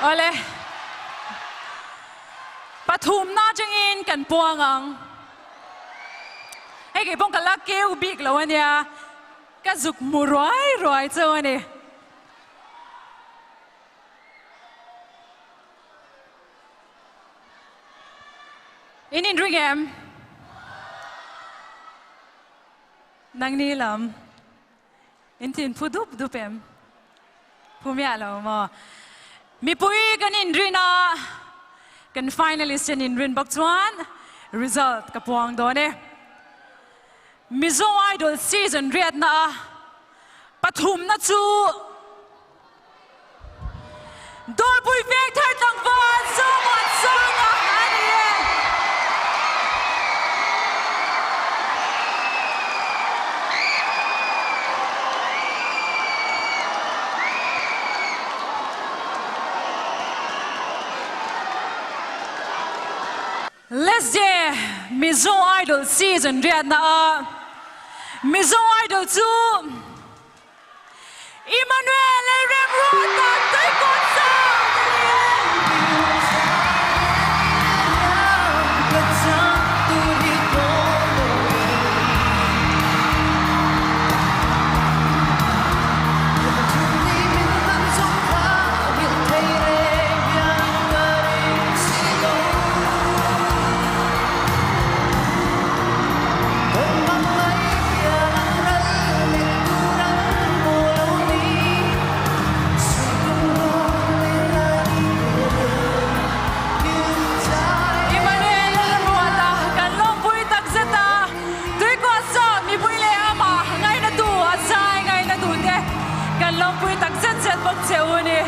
Awle. Pathumna atangin kan puang ang. Hei kei pawh ka la keu bik lo ania. Ka zuk hmu ruai ruai chu a ni. In inring em? Nangni lam in thin phu dup dup em? Phu miah lo maw? Mipui kan inrin a, kan finalist hian inrin bawk chuan result ka puang dawn e. Mizo Idol season riatna a pathumna chu Dawrpui veng thar tlangval Zomuansanga a ni e. Leslie Mizo Idol season riatna a Mizo Idol chu Emmanuel Lalremruata Tuikawt Sound a ni e. Emmanuel Lalruata kan lawmpui takzet a, Tuikawt zawk mipui leh amah ngainatu a zai ngainatute kan lawmpui takzet zet bawk che u ni.